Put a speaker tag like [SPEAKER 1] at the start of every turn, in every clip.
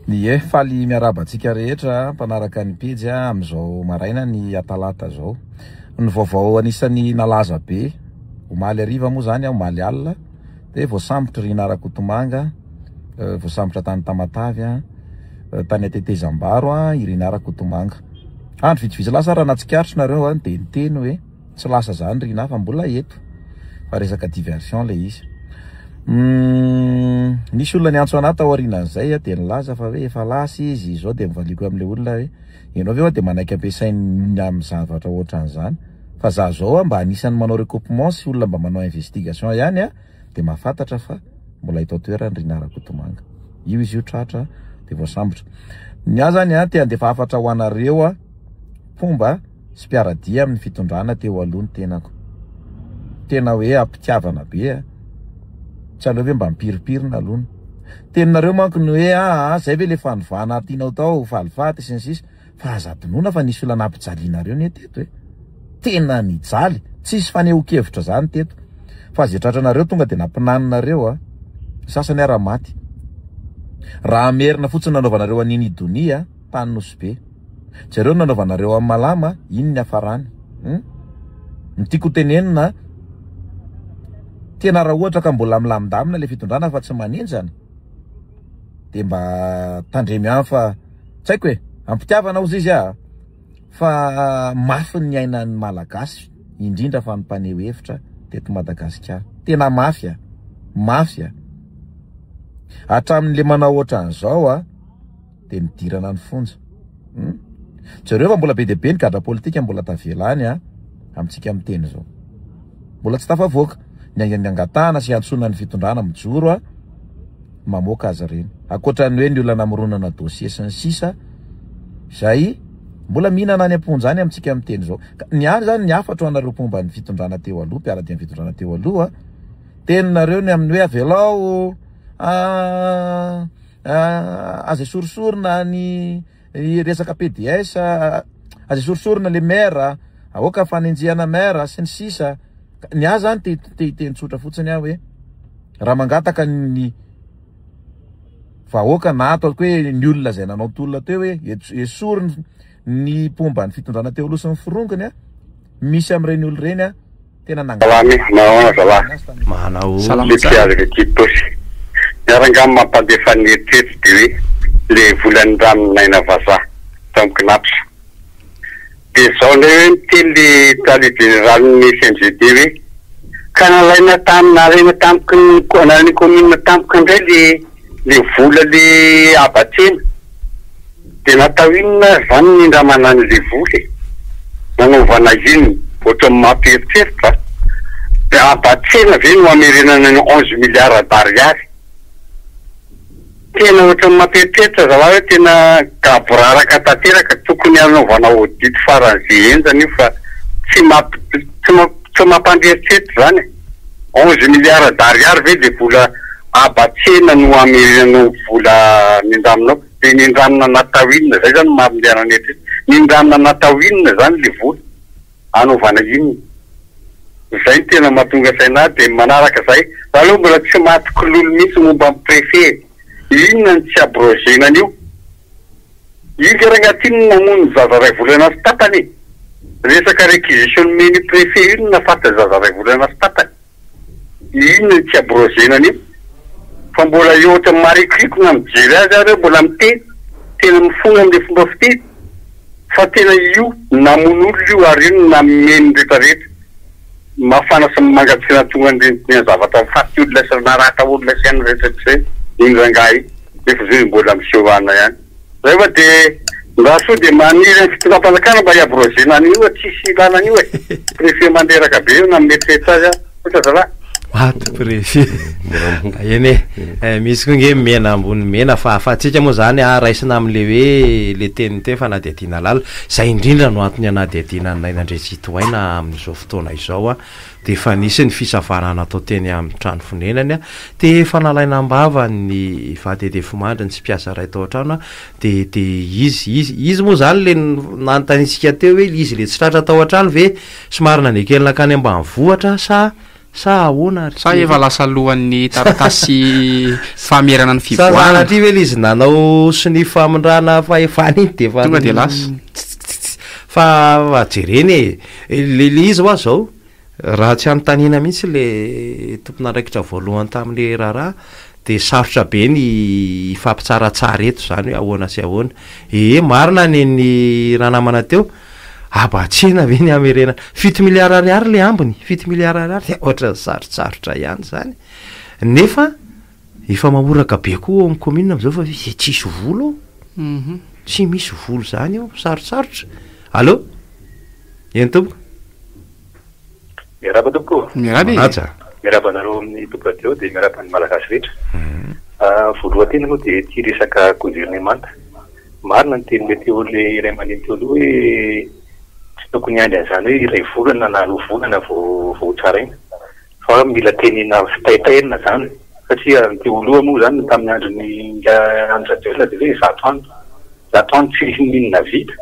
[SPEAKER 1] Ie, faly miarahaba antsika rehetra mpanaraka ny pejy amin'izao maraina ny atalata izao. Ny vaovao anisan'ny nalaza be omaly hariva moa izany, omaly alina, dia voasambotra Rinah Rakotomanga, voasambotra tany Tamatave, tany Atetezambaro i Rinah Rakotomanga. Andro vitsivitsy lasa raha nahatsikaritra nareo dia niteny hoe Tsy lasa zany Rinah fa mbola eto fa resaka diversion le izy. Nisy olona niantso anah tao aorianan'izay dia nilaza fa hoe efa lasa izy izao dia nivaliako amin'ilay olona hoe ianao ve hoa dia manaiky ampiasainy amin'ny zavatra ohatran'izany fa za zao mba anisan'ny manao recoupement sy olona mba manao investigation ihany dia mahafantatra fa mbola eto an-toerana Rinah Rakotomanga. Io izy io tratra dia voasambotra. Ny ahy zany te handefa hafatra ho anareo mpomba sy mpiara-dia amin'ny fitondrana teo aloha ny tenako. Tena hoe am-pitiavana be a! Tsy aleo ve mba mipirimpirina aloha ny teninareo manko ny hoe aa zay ve le fanovana tianao tao falifaty sy ny sisa fa aza adinoina fa nisy olona nampijalianareo ne teto e! Tena nijaly, tsisy fanehoan-kevitra zany teto fa ze tratranareo tonga de nampinaninareo a! Ny sasany ara maty. Raha hamerina fotsiny nanaovanareo an'iny Donia tany Nosy Be. Jereo ny nanaovanareo an'i Malama, iny ny niafarany. Hum? Ny tiako ho tenenina, tena raha ohatra ka mbola milamindamina ilay fitondrana fa tsy manenjana, dia mba tandremo ihany fa tsy haiko e, am-pitiavana hozy izy ah, fa mafy ny niainan'ny Malagasy, indrindra fa ny mpaneho hevitra teto Madagasikara. Tena mafy ah, mafy ah. Hatramin'ilay manao ohatran'izao ah, dia nidirana ny fonja. Hmm? Jereo fa mbola be dia be ny gadra politika mbola tavela any a, amintsika miteny izao. Mbola tsy tafavoaka. Ny ny angatahana sy antsoina ny fitondrana mijoro a, mamoaka azy ireny. Ankoatra ny hoe ny olona namoronana dossier sy ny sisa, izay mbola mihinana any am-ponja any amintsika miteny izao. Ny ahy zany ny hafatro anareo mpomba ny fitondrana teo aloha, mpiara-dia ny fitondrana teo aloha, teninareo ny amin'ny hoe avelao ah, Aza esorisorina ny resaka PDS, aza esorisorina le maire, aoka fanenjehana maire sy ny sisa. Ny ahy zany te te hiteny tsotra fotsiny aho hoe raha mangataka ny vahoaka na ataoko hoe ny olona izay nanao tolona teo hoe esoriny ny mpomba ny fitondrana teo aloha sy ny forongony, misy amin'ireny olona ireny Tena
[SPEAKER 2] Salama e, manahoana zalahy?
[SPEAKER 3] Manahoana.
[SPEAKER 2] Salama tsara. Mpiady equipe Tosy. Ny ahy rangahy mampandefa ny eritreritro dia hoe le volan'ny rano naina vazaha tao amin'ny Cnaps. Dia zao indray hoe miteny le tale jeneralin'ny CNGD hoe ka nalaina tam nalaina tampoky ny nalain'ny commune tampoka indray le le vola le haba-tsena. Dia natao inona ary izany ny nindramana an'ilay vola e? Nanaovana inona? Ohatran'ny mampieritreritra a! Dia habatsena ve no hamerenana ny 11 milliards d'ariary? Tena ohatran'ny mampieritreritra zalahy hoe tena gaboraraka tanteraka, tokony hanaovana audit faran'izay henjana io fa tsy mamp tsy mamp tsy mampandrieritreritra izany e! 11 milliards d'ariary ve dia vola habatsena no hamerenanao vola nindraminao? Dia nindramina natao inona? Zay zany maha-miliara ny eritreritra. Nindramina natao inona zany le vola? Hanaovana inona? Zay no tena mahatonga saina ahy. Dia manaraka zay, za aloha mbola tsy maty kilolo mihitsy momba ny préfet e! Inona no tsy abrogena an'io? Io nge rangahy ty no namono ny zaza ray volana sy tapany e! Resaka réquisition nomen'io préfet io no nahafaty ny zaza ray volana sy tapany. Inona no tsy abrogena an'io? Fa mbola eo ohatran'ny marikoriko na mijery azy ary aho mbola miteny, tena mifona amin'ilay fomba fiteny fa tena io namono olona io ary io no nanome ny retraretra mafana sy mangatsiaka nahatonga an'ireny zavatra faty olona sy naratra olona sy an'ny retraretra ireny iny rangahy iny nefa zao izy mbola miseho anona ihany. Zay fa de mba sao de maniry ny fitondram-panjakana mba hi-abrogena an'io fa tsisy ilana an'io e! Préfet mandreraka be io na mieritreritra azy aho. Misaotra zalahy.
[SPEAKER 3] Maty préfet. Eny e, misy koa nge mena ambony mena fa afahantsika moa zany a raisina amle hoe le teniny teo fanadihadiana lalina. Zay indrindra no antony anadihadiana an'i Naina Andriantsitohaina amin'izao fotoana izao a. Dia efa nisy ny fisavana natao teny amin'ny trano fonenany, dia efa nalaina am-bava ny vady andefimandriny sy mpiasa iray tao an-trano, dia dia izy, izy, izy moa izany ilay nanontaniantsika teo hoe izy ilay tsy tratra tao an-trano ve somary nandeha kely nankany ambanivohitra sa Sa ahoana ry
[SPEAKER 4] Sa efa lasa alohan'ny taratasy famerana ny
[SPEAKER 3] Sa
[SPEAKER 4] fivoahana?
[SPEAKER 3] sanatria ve le izy nanao sonia famindrana fahefana iny de efa
[SPEAKER 4] Tonga de lasa.
[SPEAKER 3] Fa fa jerena e, le le izy hoa zao, raha tsy anontaniana mihitsy le tompon'andraikitra voalohany tamin'le raharaha de sarotra be ny hifampitsaratsara eto zany hoe ahoana sy ahoana. Ee marina nen'ny ranamana teo, Habatsena ve ny hamerenana fito miliara ariary le ambiny, fito miliara ariary dia ohatran'ny sarotsarotra ihany izany. Nefa efa mahoraka be koa ao amin'ny commune amin'izao fa hoe tsisy vola ao. Tsy misy vola izany ao, sarotsarotra. Allô? Eny tompoko.
[SPEAKER 5] Miarahaba tompoko.
[SPEAKER 4] Miarahaba e.
[SPEAKER 3] Manaja.
[SPEAKER 5] Miarahaba anareo amin'ny Top Radio dia miarahaba ny Malagasy rehetra. Voalohany teny aloha dia ity resaka governemanta. Marina ny tenin'ilay teo ilay ray aman-dreny teo aloha hoe tsy tokony hiandry an'izany hoe iray volana na roa volana vao vao hotsaraina fa mila tenena sy taitairina izany satria ny teo aloha moa izany tamin'ny andron'ny ingahy Andry Rajoelina dia hoe zato andro, zato andro tsy nisy n'inona vita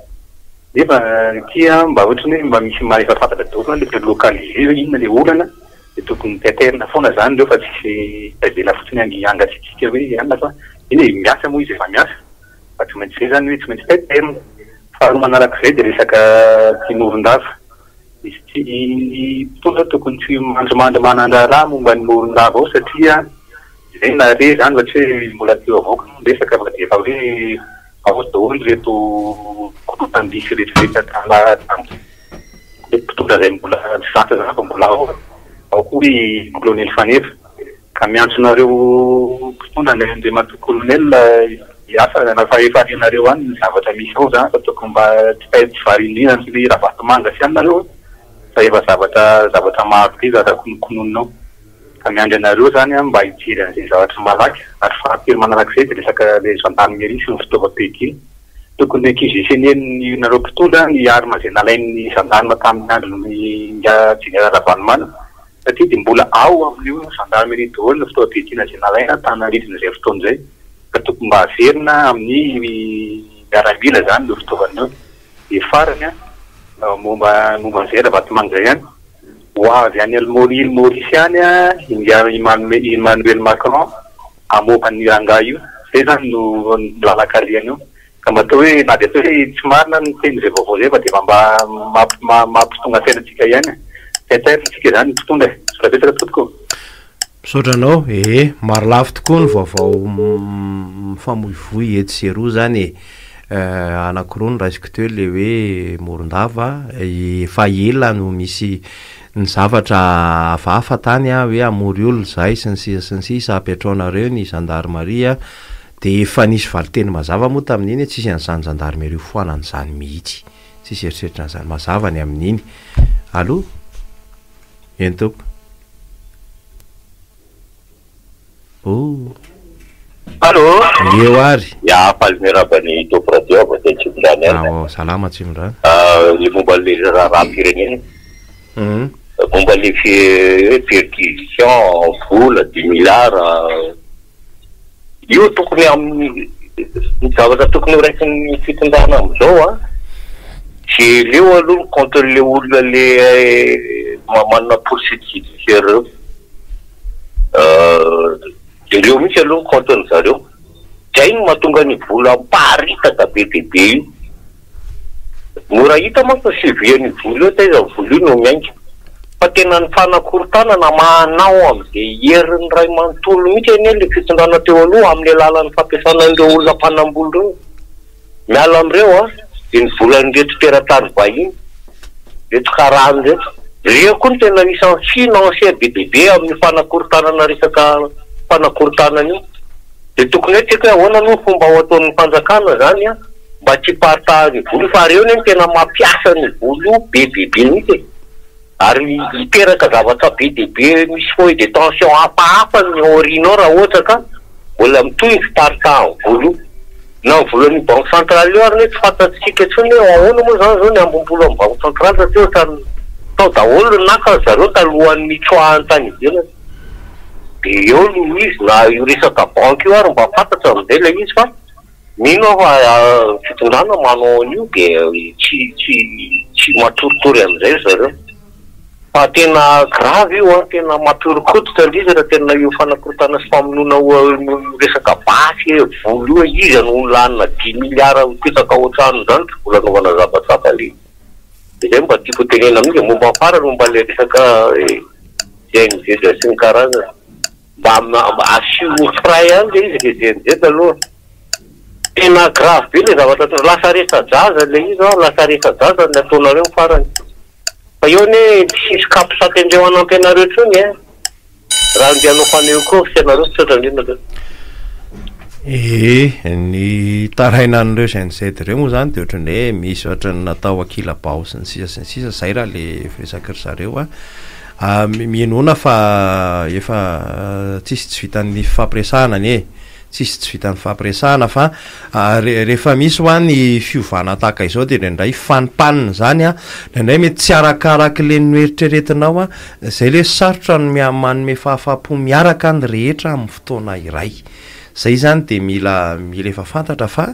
[SPEAKER 5] nefa ity an mba ohatran'ny hoe mba misy maha efa fantatra daholo izany ilay localiser hoe inona ilay olana dia tokony taitairina foana izany ireo fa tsisy avela fotsiny hangatsiatsiaka hoe anona fa eny e miasa moa izy efa miasa. Fa tsy maintsy izay izany hoe tsy maintsy taitairina. Faharoa manarak'izay dia resaka tia Morondava. Misy tsy ny mpitondra tokony tsy mandrimandry manan-draharaha momba ny Morondava ao satria izay nahare izany fa tsy hoe mbola teo avao koa ny resaka fa dia efa hoe ao daholo ireto korotan-diso rehetrarehetra tamin'ny mpitondra izay mbola tsy zatra izany fa mbola ao. Ao koa i Kolonely Faneva. Ka miantso anareo mpitondra ny Andriamatoa Colonel hiasa na fa efa renareo any ny zavatra misy ao zany fa tokony mba tsy tay tsy variandriana sy ny Ravatomanga sy any nareo fa efa zavatra zavatra maro be zavatra konokononina ao ka miandry anareo zany aho mba hijery an'izay zavatra malaky ary fahatelo manarak'izay dia resaka le gendarmerie sy ny fitaovam-piadiana tokony requisitionner nareo mpitondra ny arme izay nalain'ny gendarme tamin'ny andron'ny ingahy Général Ravalomanana satria dia mbola ao amin'io gendarmerie daholo ny fitaovam-piadiana izay nalaina tany izay fotoana izay ka tokony mba averina amin'ny miaramila izany ireo fitaovana ireo. Dia farany an, momba momba an'izay Ravatomanga izay ihany, ho avy any Île Maurice any ingahy Emmanuel Macron hamoaka an'io rangahy io, izay izany no lalan-kalehany eo. Ka mba atao hoe na dia atao hoe tsy marina ny teny izay vaovao izay fa dia mba mba mampitonga saina antsika ihany e. Taitairina isika izany ny mpitondra e. Misaotra betsaka tompoko ô.
[SPEAKER 3] Misaotra anao ee, marolafy tokoa ny vaovao mifamoivoy etsy sy eroa zany e, anakiroa no raisiko teo le hoe Morondava, efa ela no misy ny zavatra hafahafa tany an, hoe hamory olona izahay sy ny sisa sy ny sisa, apetraonareo ny zandarimaria, Dia efa nisy valinteny mazava moa tamin'iny hoe tsisy an'izany gendarmerie ho foanana izany mihitsy. Tsisy eritreritra an'izany mazava ny amin'iny. Allô? Eny tompoko. Oh.
[SPEAKER 2] Allô?
[SPEAKER 3] Eo ary.
[SPEAKER 2] Ya, faly miarahaba ny Top Radio avy aty Atsimondrano ihany.
[SPEAKER 3] Ah, oh, salama Atsimondrano.
[SPEAKER 2] Ah, ny momba le raharaham-pirenena. Momba le hoe perquisition, vola, dix milliards. Io tokony amin'ny ny zavatra tokony ho raisin'ny fitondrana amin'izao an, jereo aloha ny compte-n'le olona le manana poursuite judiciaire ireo, jereo mihitsy aloha ny compte-ny zareo, zay no mahatonga ny vola miparitaka be dia be io. Mora hita manko ny suivi an'io vola io, taiza ny vola io no miainga. Fa tena ny fanakorontanana manao amin'izay herin'ny iray manontolo mihitsy anie ilay fitondrana teo aloha amin'ny alalan'ny fampiasana an'ireo olona mpanambola ireo. Miala amin'ireo an, dia ny volan'ireto teratany vahiny, ireto karana ireto. Ireo koa no tena anisan'ny financier be dia be amin'io fanakorontanana resaka fanakorontanana io. Dia tokony hoe tsy haiko hoe ahoana aloha ny fomba ho ataon'ny fanjakana izany an. Mba tsy hiparitahan'io vola io fa reo anie no tena mampiasa an'io vola io be dia be mihitsy e! Ary hiteraka zavatra be dia be misy foyer de tension hafahafa ny aoriana ao raha ohatra ka mbola mitohy ny fiparitahan'ny vola io. Na ny volan'io banque centrale io ary anie tsy fantatsika intsony hoe ahoana moa izany izao ny ambim-bola amin'ny banque centrale satria ohatran'ny tao daholo ny naka ry zareo talohan'ny nitsoahany tany ivelany. Dia eo no izy na io resaka banque io ary mba fantatra amin'izay ilay izy fa Mino aho fa ny fitondrana manao an'io dia tsy tsy tsy matoritory amin'izay ry zareo. Fa tena grave io an, tena mampihoron-koditra ilay izy raha tena io fanakorotana sy famonoana resaka basy e, vola io, iza no nolanina dix milliards mipetraka ao an-trano izany tsy mbola anaovana zavatra hafa ilay izy. Dia izay no mba tiako hotenenina amin'io, dia momba ny farany momba ilay resaka GNZ sy ny karazany, mba asio frais ihany ilay izy ilay GNZ aloha. Tena grave be ilay zavatra atao, lasa resa-jaza ilay izy an, lasa resa-jaza ny ataonareo farany. Fa eo anie tsisy capsat endreo hanampy anareo tsony eh! Raha andeha hanao fanehoan-kevitra ianareo misaotra indrindra aloha.
[SPEAKER 3] Ee, ny tarainan'ireo Gen Z ireo moa zany de ohatran'ny hoe misy ohatran'ny natao ankilabao sy ny sisa sy ny sisa, zay raha le firesaky ry zareo a. Minoana fa efa tsisy tsy vitan'ny fifampiresahana anie e. Tsisy tsy vitan'ny fifampiresahana fa rehefa misy hoa ny fiovana tahaka izao dia indraindray fanimpanina izany an, indraindray mety tsy arakarak'ilay noeritreretinao an, izay ilay sarotra ny manome fahafaham-po miaraka ny rehetra amin'ny fotoana iray. Izay izany dia mila mila efa fantatra fa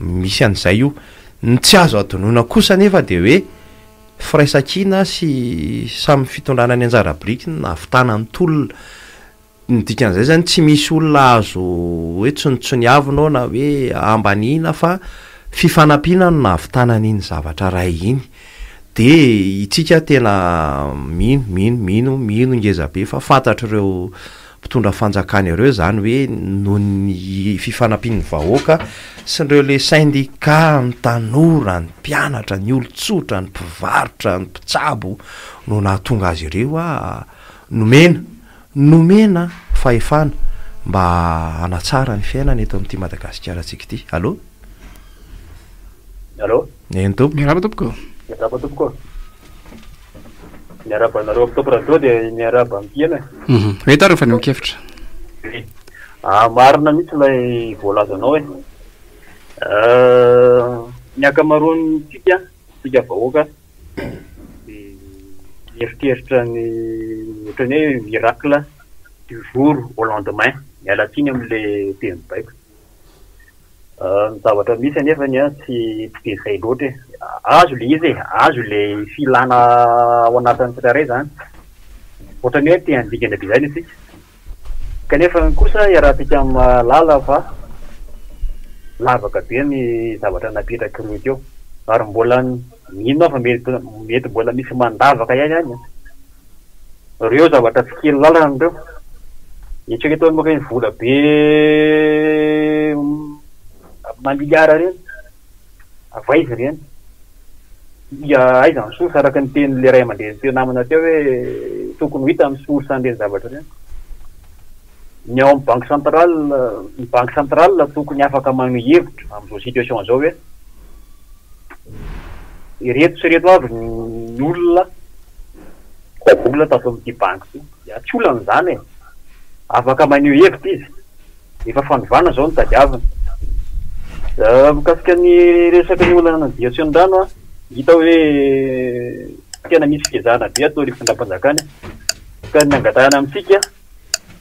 [SPEAKER 3] misy an'izay io. Ny tsy azo adinoina kosa anefa dia hoe firaisankina sy samy fitondrana ny anjara birikiny nahavitana ny tolona. Ny dikan'izay zany tsy misy olona azo hoe tsonitsoniavina ao na hoe ambaniana fa fifanampiana no nahavitana an'iny zavatra iray iny. De itsika tena mino, mino, mino, mino ngeza be fa fantatr'ireo mpitondra fanjakana ireo zany hoe noho ny fifanampian'ny vahoaka sy ireo le syndicat, ny tanora, ny mpianatra, ny olon-tsotra, ny mpivarotra, ny mpitsabo no nahatonga azy ireo nomena Nomena fahefana mba hanatsara ny fiainana eto amin'ity Madagasikara-ntsika ity. Allô?
[SPEAKER 5] Allô?
[SPEAKER 3] Eny tompoko.
[SPEAKER 4] Miarahaba tompoko.
[SPEAKER 5] Miarahaba tompoko. Miarahaba anareo amin'ny Top Radio dia miarahaba ny mpihaino e.
[SPEAKER 4] Reto ary ny fanehoan-kevitra.
[SPEAKER 5] Ah, marina mihitsy ilay voalazanao e. Ny ankamaroantsika, tsika vahoaka, dia mieritreritra ny ohatran'ny hoe miracle du jour au lendemain, miala tsiny amin'ilay teny baiko. Ny zavatra misy anefany an, tsy tsy dia izay loatra e. Azo ilay izy e, azo ilay filana ao anatin'ny tsirairay izany. Ohatran'ny hoe te handingana be izany isika. Kanefa kosa iarahantsika mahalala fa lavaka be ny zavatra napetrak'ireo teo. Ary mbola mino aho fa mety mety mbola misy mandavaka ihany any an. Ireo zavatra tsy kely lalana ireo. Eritrereto amin'ireny vola be amina miliara ireny. Avy aiza ireny? Aiza ny source araka ny tenin'ilay ray aman-dreny teo namana teo hoe tokony ho hita ny source an'ireny zavatra ireny. Ny ao amin'ny banque centrale, ny banque centrale tokony afaka maneho hevitra amin'izao situation izao hoe ireto sy ireto avy ny olona vola tato amin'ity banky ity. Dia tsy olana izany e! Afaka maneho hevitra izy. Efa fanovana izao no tadiavina. Mikasika ny resaka ny olana ny dia tsy rano, hita hoe tena misy fiezahana be ataon'ny fitondram-panjakana ka ny angatahana amintsika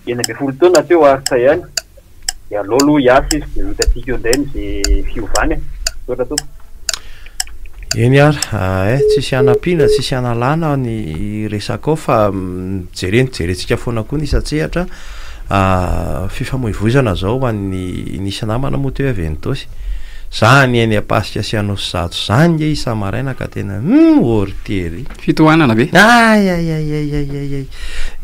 [SPEAKER 5] 16 taona teo haharitra ihany dia aleo aloha hiasa izy dia ho hitantsika eo indray ny ze fiovany e. Misaotra tompoko.
[SPEAKER 3] Eny ary eh, tsisy hanampiana, tsisy hanalana ny resaka ao fa jerena, jerentsika foana koa ny isan-tsehatra fifamoivoizana zao ho an'ny nisy namana moa teo avy eny Itaosy. Za anie eny Ampasika sy Anosizato zany nge isa-maraina ka tena hum ortery.
[SPEAKER 4] Fitohanana ve?
[SPEAKER 3] Ay ay ay ay ay ay ay.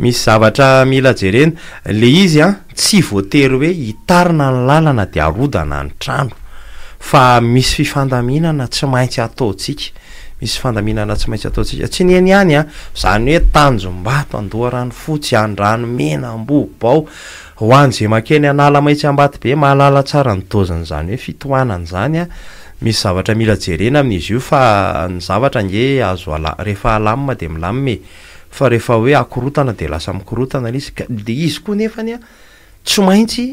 [SPEAKER 3] Misy zavatra mila jerena. Le izy an, tsy voatery hoe hitarina ny lalana dia arodana ny trano fa misy fifandaminana tsy maintsy ataontsika, misy fifandaminana tsy maintsy ataontsika, tsy ny eny ihany an, zany hoe Tanjombato, Andoharanofotsy, Andranomena, Ambohibao, ho an'izay mankeny Analamahitsy Ambatobe mahalala tsara ny dôzin'izany hoe fitohanana izany an, misy zavatra mila jerena amin'izy io fa ny zavatra ange azo ala- rehefa alamina dia milamina e. Fa rehefa hoe akorotana dia lasa mikorotana ilay izy ka le izy koa nefany an tsy maintsy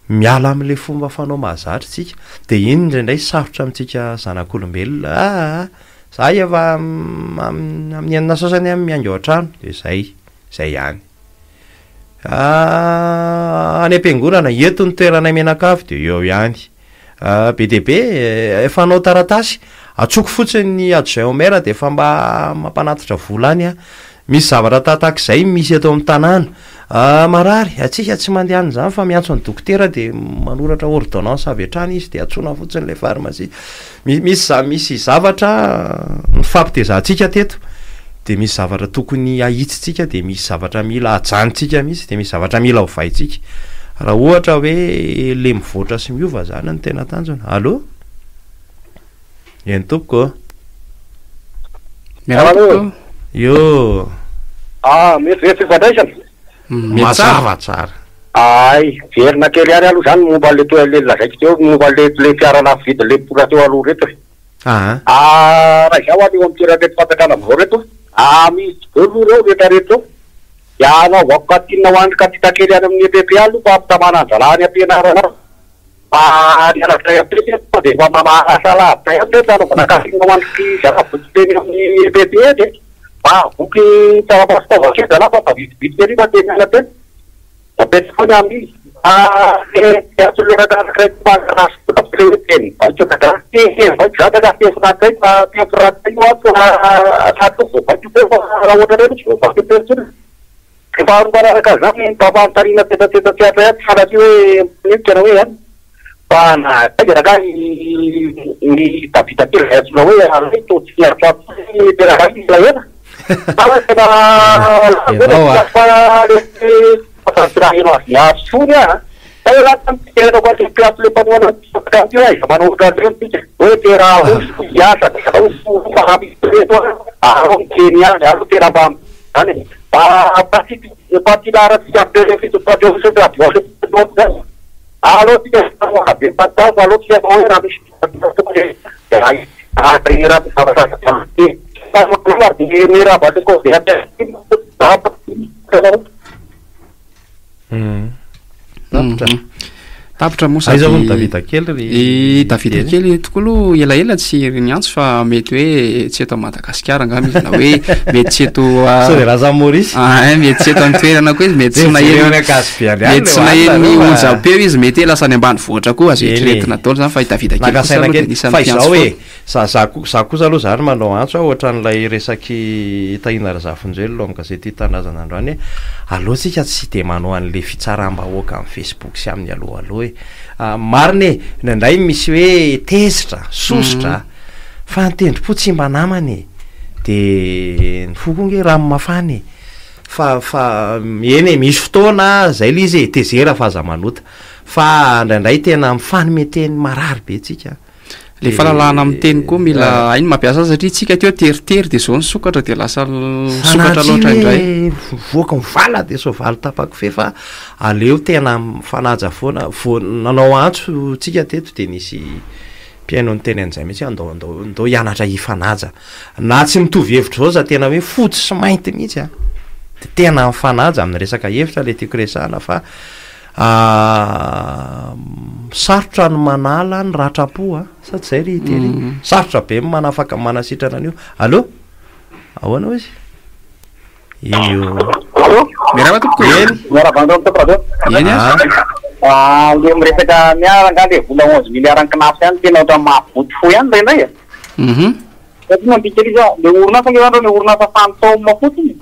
[SPEAKER 3] miala amin'ilay fomba fanao mahazatra isika dia iny indraindray sarotra amintsika zanak'olombelona aa za efa amin'ny enina sasany aho miainga ao an-trano dia zay, zay ihany. Any am-piangonana eto ny toeranay mianakavy dia eo ihany. Be dia be e, efa hanao taratasy, antsoiko fotsiny ny adjoint au maire dia efa mba mampanatitra vola any aho. Misy zavatra tahatak'izay misy eto amin'ny tanàna. Marary, antsika tsy mandeha any izany fa miantso ny dokotera dia manoratra ordonnance avy hatrany izy dia antsoina fotsiny ilay pharmacie. Misy za- misy zavatra nifampitezantsika teto dia misy zavatra tokony ahitsitsika dia misy zavatra mila ajanontsika mihitsy dia misy zavatra mila ovaintsika. Raha ohatra hoe le mivoatra sy miova izany no tena tanjona. Allô? Eny tompoko ô.
[SPEAKER 4] Miarahaba tompoko.
[SPEAKER 3] Io.
[SPEAKER 2] Ah, mety ve fifandraisana?
[SPEAKER 4] Mety tsara.
[SPEAKER 3] Mazava tsara.
[SPEAKER 2] Ay, verina kely ihany aloha izany momba an'ilay teo ilay lazaiko teo momba an'ilay ilay fiara lafo vidy ilay mpitondra teo aloha ireto e.
[SPEAKER 3] Aa.
[SPEAKER 2] Ah, raha izaho any eo amin'ny toeran'ireto fanjakana vaovao ireto, ah, misy daholo aloha ireo rehetra rehetra ireo. Dia hanaovako cantine ho an'ny katita kely any amin'ny EPP aloha fa hampitamana an-drahalahy any am-pianarana ao. Fa ny anankiray amin'ireny eto dia efa mahalasa lavitra ihany ireto hanaovana casting ho an'ity zava-boky teny amin'ny EPP eny e. Mahavoky tsaramaso fitaovan-keza na fa mba vitsivitsy ery fa teny ana teny. Mapetraka foana amin'izy. Fa le mpiantso leraka anankiray tsy mahalasa lavitra hoe teny baiko ka. Teny baiko zany ka teny frantsay fa teny frantsay io ato fa raha toa voabaiko teo fa raha ohatra indray misy voabaiko teo intsony. Dia faharoa manaraka an'izany ny mpampanontaniana tsetsatsetsa tsy hatra ihany, sanatria hoe mpanenjika na hoe an, fa nahagaga rangahy ny Davida kely izay antsoina hoe Alain toa tsy niantsoantso intsony tena rangahy elaela. Sa hoe tena lava ve ilay mpikasy fa le fa tsy naheno azy niantso intsony aho an. Sa hoe lasa ny fitenenako an'ilay mpiantso ilay mpanohana ny fanjakana ity hoe aiza manao ohatran'ireny tsika, hoe tena roso hiasa dia roso fa raha misy ireto an, aleo miteny ihany, aleo tena mba Zany e. Mba parti parti laharantsika amin'ireo fitondran-teo sy radio zany. Aleo tsika manohana be fahatany fa aleo tsika atao hoe raha misy dia raha raha misy zavatra azo atao dia dia miarahaba antsika
[SPEAKER 3] Tapitra.
[SPEAKER 4] Tapitra moa
[SPEAKER 3] sady. Aiza hono Davida kely ry.
[SPEAKER 4] I Davida kely tokoa aloha elaela tsy niantso fa mety hoe tsy eto Madagasikara angamba izy na hoe mety tsy eto
[SPEAKER 3] Sao dia lasa Maurice.
[SPEAKER 4] Ah, eh, mety tsy eto an-toerana koa izy, mety tsy naheno. Mety tsy naheno ny onjam-peo izy, mety hoe lasa any ambanivohitra koa azo eritreretina daholo izany fa i Davida kely kosa aloha dia anisan'ny mpiantso foana.
[SPEAKER 3] Za za ko za kosa aloha zany manao antso aho ohatran'ilay resak'i Tahina Razafinjoelina ao amin'ny gazety Tia Tanindrazana androany hoe aleo tsika tsy dia manao an'ilay fitsaram-bahoaka amin'ny Facebook sy amin'ny allo allo e. Marina e, indraindray misy hoe tezitra, sosotra fa ny tendrim-po tsy mba namana e. De ny fo koa nge rano mafana e. Fa fa eny e, misy fotoana zay le izy e, tezera fa aza manota. Fa indraindray tena mifanome teny marary be tsika.
[SPEAKER 4] Le fahalalahana miteny koa mila hay ny mampiasa azy satria tsika teo teritery de zao nisokatra de lasa misokatra loatra indray.
[SPEAKER 3] Mivoaka mivala de soavaly tapa-kofehy fa aleo tena mifanaja foana. Vao nanao antso tsika teto de nisy mpihaino niteny an'izay mihitsy hoe andao andao andao hianatra hifanaja. Na tsy mitovy hevitra zao aza tena hoe fotsy sy mainty mihitsy an, de tena mifanaja amin'ny resaka hevitra le tiako resahana fa Sarotra ny manala ny ratram-po a! Sa tsy zay ry Terry? Sarotra be ny manafaka manasitrana an'io. Allô? Ahoana hoy izy? Eny io.
[SPEAKER 2] Allô?
[SPEAKER 4] Miarahaba tompoko.
[SPEAKER 3] Eny.
[SPEAKER 2] Miarahaba anareo amin'ny radio.
[SPEAKER 4] Eny
[SPEAKER 3] a.
[SPEAKER 2] Ah, le miresaka miara angaha le vola 11 milliards ny CNaPS ihany tena ohatran'ny mahaboto fo ihany indraindray e.
[SPEAKER 4] Mhm.
[SPEAKER 2] Satria mandika ery izy le orinasa ange zany reo le orinasa fantôme fotsiny.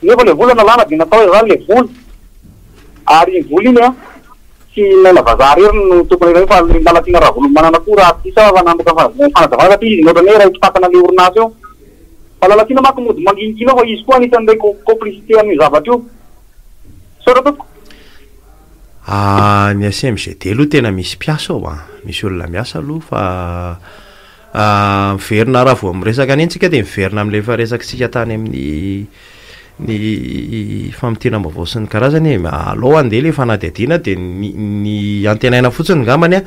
[SPEAKER 2] Nefa ilay vola nalana dia natao aiza zany ilay vola? Ary iny vola iny an, tsy i Naina Vazaha irery no tompony ireny fa i Lalatiana Ravololomanana koa raha tsy diso aho fa namoaka fanazavana satria izy no ohatran'ny hoe iray mpitantana ilay orinasa io. Fa Lalatiana manko mody mangingina ao fa izy koa anisan'ilay complicité amin'io zavatra io. Misaotra tompoko.
[SPEAKER 3] Ah, ny SMGD aloha tena misy mpiasa ao an, misy olona miasa aloha fa Miverina raha vao miresaka an'iny tsika dia miverina amin'ilay efa resakitsika tany amin'ny ny famintinam-baovao sy ny karazany e, alao handeha ilay fanadihadiana dia ny ny antenaina fotsiny angambany an,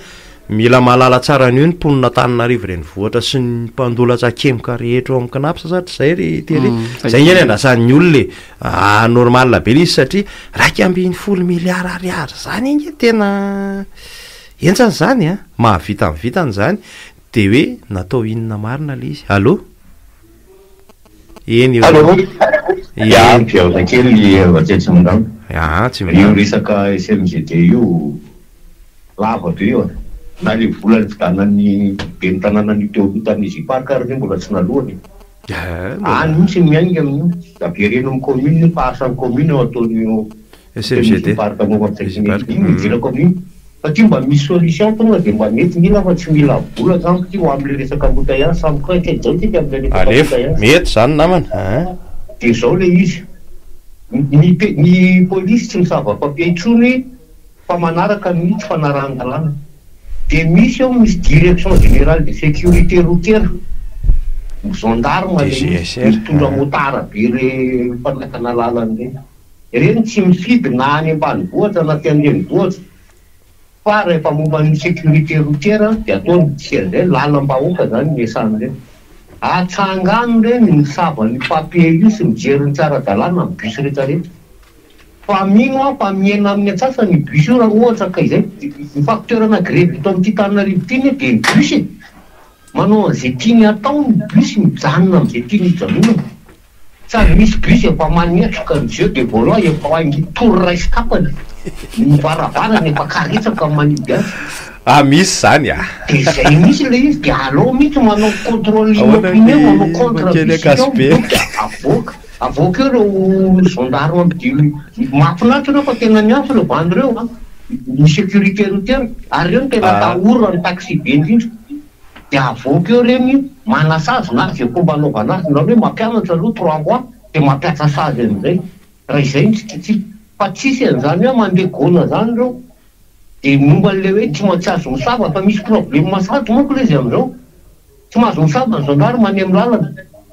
[SPEAKER 3] mila mahalala tsara an'io ny mponin'Antananarivo renivohitra sy ny mpandolatsa-kemoka rehetra ao amin'ny CNaPS sa tsy izay ry Thierry? Izay ange no andrasan'ny olona e, ah normal be ilay izy satria 11 miliara ariary izany ange tena Henjana izany an! Mahavita ny vitany izany, dia hoe natao inona marina ilay izy? Allô? Eny eo.
[SPEAKER 6] Allô?
[SPEAKER 3] Eny.
[SPEAKER 6] Ya, mpihaona kely avy atsy Tsimondano.
[SPEAKER 3] Aa, Tsimondano.
[SPEAKER 6] Io resaka SMGD io lava be io an! Na le vola nividianan'ny ben'ny tanànan'io teo aloha tamin'izy hipark ary ve mbola tsy naloany e? Any mihitsy no miainga amin'io. Avereno amin'ny commune io fa asan'ny commune no ataon'io
[SPEAKER 3] SMGD.
[SPEAKER 6] Parc momba ny Iny no idirako amin'iny. Satria mba misy solution tonga dia mba mety mila fa tsy mila vola angamba ity ho amin'ilay resaka embouteillage samy kay daholo tsika amin'ilay resaka
[SPEAKER 3] Alefa,
[SPEAKER 6] embouteillage.
[SPEAKER 3] mety izany namana a.
[SPEAKER 6] Dia izao ilay izy, ny ny polisy tsy misava papier intsony fa manaraka ny tsy fanarahan-dalàna. Dia misy eo misy direction générale de sécurité routière, gendarme ilay izy,
[SPEAKER 3] DGSR,
[SPEAKER 6] mitondra motard be ireny mpanakana lalana ireny. Ireny tsy mifidy na any ambanivohitra na aty an-drenivohitra fa rehefa momba ny sécurité routière dia ataony dikan'izay lalam-bahoaka izany ny iasan'ireny. Atsangano ireny misava an'io papier io sy mijery ny tsy ara-dalàna amin'ny bus rehetra rehetra. Fa mino aho fa mihena amin'ny antsasany io bus io raha ohatra ka izay. Ny facteur-na grevy eto amin'ity Tananarivo ity anie dia ny bus e. Manao an'izay tiany hatao ny bus, mijanona amin'izay tiany hijanonana. Sady misy bus efa manetroka ny jeu de volant efa haingy tour iray sy tapany, ny varavarana efa karetsaka manidy azy.
[SPEAKER 3] Ah misy zany ah.
[SPEAKER 6] De zay mihitsy le izy de aleo mihitsy manao controle
[SPEAKER 3] Ahoana
[SPEAKER 6] inopiné
[SPEAKER 3] ny
[SPEAKER 6] manao contre
[SPEAKER 3] makeny
[SPEAKER 6] bus eo
[SPEAKER 3] Ankasibe?
[SPEAKER 6] donc avoaka avoaka eo ireo gendarme midio mahafinaritra ireo fa tena miantso ireo bandy ireo an, ny sécurité routière ary ireo no tena
[SPEAKER 3] Ah.
[SPEAKER 6] atahoran'ny taxi be indrindra. Dia avoaka eo ireny manasazy na izay fomba anaovana azy na hoe mampianatra aloha trois mois dia mampiatra sazy an'izay raha izay no tsy tiantsika fa tsisy an'izany hoe mandeha gona izany ireo dia momba an'ilay hoe tsy maintsy azo misava fa misy problème sahady manko ilay izy amin'izao tsy mahazo misava ny gendarme any amin'ny lalana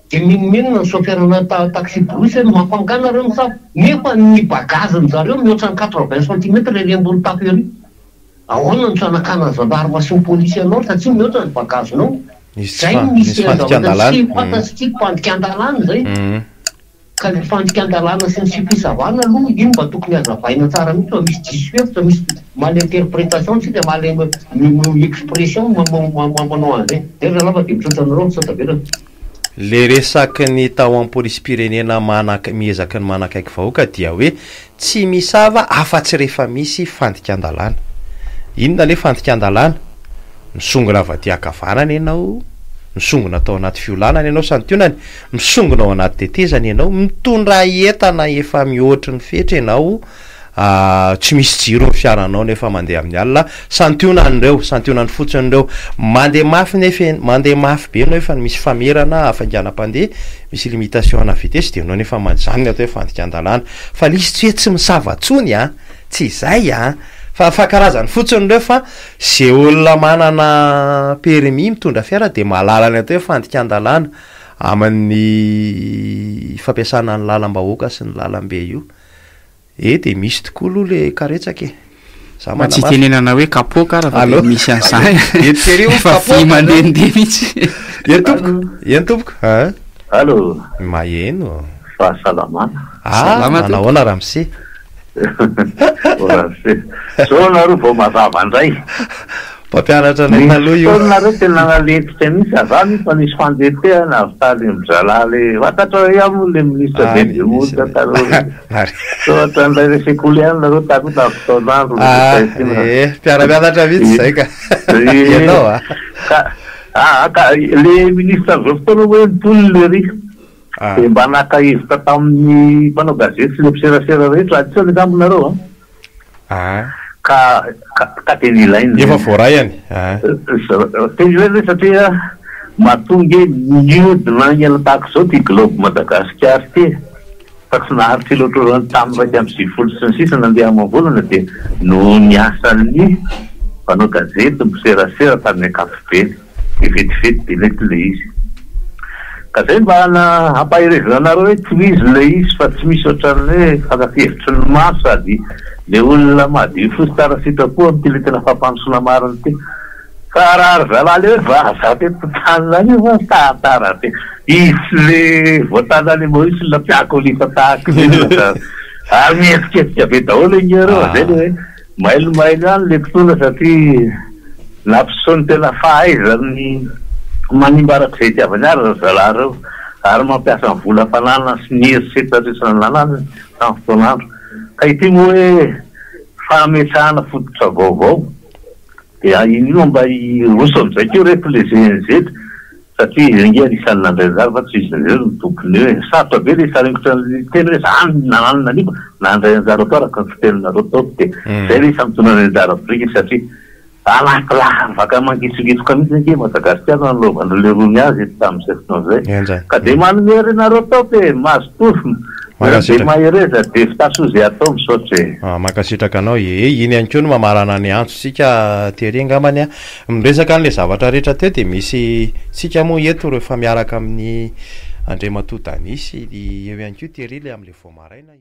[SPEAKER 6] dia menomenona ny chauffeur-na taxi brousse hoe mampangana nareo misava nefa ny bagage-ny zareo mihoatra ny 80 centimètres ery ambony tafo ery. Ahoana no tsy hanakanan'ny zandarma sy ny polisy anao satria mihoatra ny bagazinao?
[SPEAKER 3] Nisy tsy
[SPEAKER 6] Zay no
[SPEAKER 3] fa
[SPEAKER 6] misy
[SPEAKER 3] nisy
[SPEAKER 6] tena zavatra
[SPEAKER 3] fandikan-dalàna.
[SPEAKER 6] tsy fantatsika fandikan-dalàna izay. Ka le fandikan-dalàna sy ny tsy fisavana aloha iny mba tokony hazavaina tsara mihitsy fa misy diso hevitra, misy mal interprétation tsika, mal expression manao an'izay. Zay ry zalahy fa dia misaotra anareo, misaotra betsaka.
[SPEAKER 3] Le resaky ny tao am polisim-pirenena manak miezaky ny manakaiky vahoaka dia hoe tsy misava afa-tsy rehefa misy fandikan-dalàna. Inona le fandikan-dalàna? Misongona avy aty ankavanana ianao, misongona tao anaty fiolanana ianao santionany, misongona ao anaty tetezana ianao, mitondra entana efa mihoatry ny fetra ianao, Tsy misy jiro ny fiaranao nefa mandeha amin'ny alina. Santionany ireo, santionany fotsiny ireo. Mandeha mafy nefa, mandeha mafy be ianao efa misy famerana hafainganam-pandeha, misy limitation ana vitesse dia ianao nefa mandeha, izany ny atao hoe fandikan-dalàna. Fa ilay izy tsy hoe tsy misava intsony an, tsy izay an, fa fa karazany fotsiny ireo fa izay olona manana permis mitondra fiara dia mahalala ny atao hoe fandikan-dalàna amin'ny fampiasana ny lalam-bahoaka sy ny lalam-be io. Eh dia misy tokoa aloha le karetsaka e! Za
[SPEAKER 4] Mba tsy
[SPEAKER 3] manamafy.
[SPEAKER 4] itenenana hoe kapoaka ara fa
[SPEAKER 3] Allo.
[SPEAKER 4] dia misy an'izany.
[SPEAKER 3] Eto tery hono
[SPEAKER 4] Efa vy
[SPEAKER 3] kapoaka.
[SPEAKER 4] mandehandeha mihitsy.
[SPEAKER 3] Eny tompoko, eny tompoko a.
[SPEAKER 7] Allo.
[SPEAKER 3] Maheno.
[SPEAKER 7] Fahasalamana.
[SPEAKER 3] Ah,
[SPEAKER 4] Salama
[SPEAKER 3] manao
[SPEAKER 4] tompoko.
[SPEAKER 3] ahoana ramose?
[SPEAKER 7] Ô ramose. Zao nareo vao mazava ndray.
[SPEAKER 3] Mpampianatra anay
[SPEAKER 7] Nisy
[SPEAKER 3] taloha io.
[SPEAKER 7] fotoana nareo tena nalentika mihitsy, za mihitsy fa nisy fandetehana avy tany amin-dry zalahy le fantatrao ihany moa le ministre
[SPEAKER 3] Ah,
[SPEAKER 7] Bendemony
[SPEAKER 3] nisy
[SPEAKER 7] taloha iny. Toa ohatran'ilay le sekoly ihany nareo taloha tamin'ny fotoan'andro le
[SPEAKER 3] Ah,
[SPEAKER 7] saintsina.
[SPEAKER 3] eh, mpiara-mianatra mihitsy zay ka. Ianao ah.
[SPEAKER 7] Ka ah, ka le ministre amin'izao fotoana moa hoe nitolona ery.
[SPEAKER 3] Ah.
[SPEAKER 7] Dia mba naka hevitra tamin'ny mpanao gazety sy le mpiserasera rehetra, anisan'ny angamba nareo an.
[SPEAKER 3] Ah.
[SPEAKER 7] Ka ka tena ilaina
[SPEAKER 3] Efa
[SPEAKER 7] izany.
[SPEAKER 3] voaray any. Ah.
[SPEAKER 7] Tena ilaina izany satria matoa nge mihodina haingana tahaka izao ity globe Madagasikara ity fa tsy naharitra ela ohatran'izany tamin'ny 91 sy ny sisa nandeha amam-bolana dia noho ny asan'ny mpanao gazety mpiserasera tamin'ny ankapobeny. Dia vetivety dia mety ilay izy. Ka zay mba hampaherezana anareo hoe tohizo ilay izy fa tsy misy ohatran'ny hoe fakan-kevitry ny maro sady le olona madio fo sy tsara sitrapo amin'ity le tena fampandrosoana marina ity. Fa raha ry zalahy le hoe vazaha teto an-tanana io fa tantara be. Izy sy le voatana any Maurice olona mpiakolita tahaka ny inona ka. Ary mihetsiketsika be daholo ange ireo fa zay le hoe Mailomailo ihany le mpitondra satria nampiseho ny tena fahaizany manimba araka izay itiavany azy ry zalahy ireo ary mampiasa ny vola fananany sy ny herisetra rehetra nananany tamin'ny fotoan'andro. Ka ity moa hoe fametrahana fototra vaovao dia inoa mba hiroso amin'izay koa reto le GNZ. Satria izy ange anisan'ny nandray anjara fa tsy izy irery no tompony eo e. Sarotra be le hisaringotra ny teny hoe za no nananona an'io fa nandray anjara tao araka ny fiteninareo tao dia zay le isan'ny mitondra ny anjara biriky satria anaty lavaka mangitsongitsoka mihitsy ange Madagasikara nanaovan'ireo lerony azy eto tamin'izay fotoana izay. Ka dia manome renareo top e! Mazotoa! Dia mahereza dia fitasoa izay atao misaotra e!
[SPEAKER 3] Mankasitraka anao ee, iny ihany koa no mamarana ny antsontsika tery angambany a. Miresaka an'ilay zavatra rehetra teo dia misy tsika moa eto rehefa miaraka amin'ny Andriamatoa Danis eo ihany koa Thierry ilay amin'ilay vao maraina.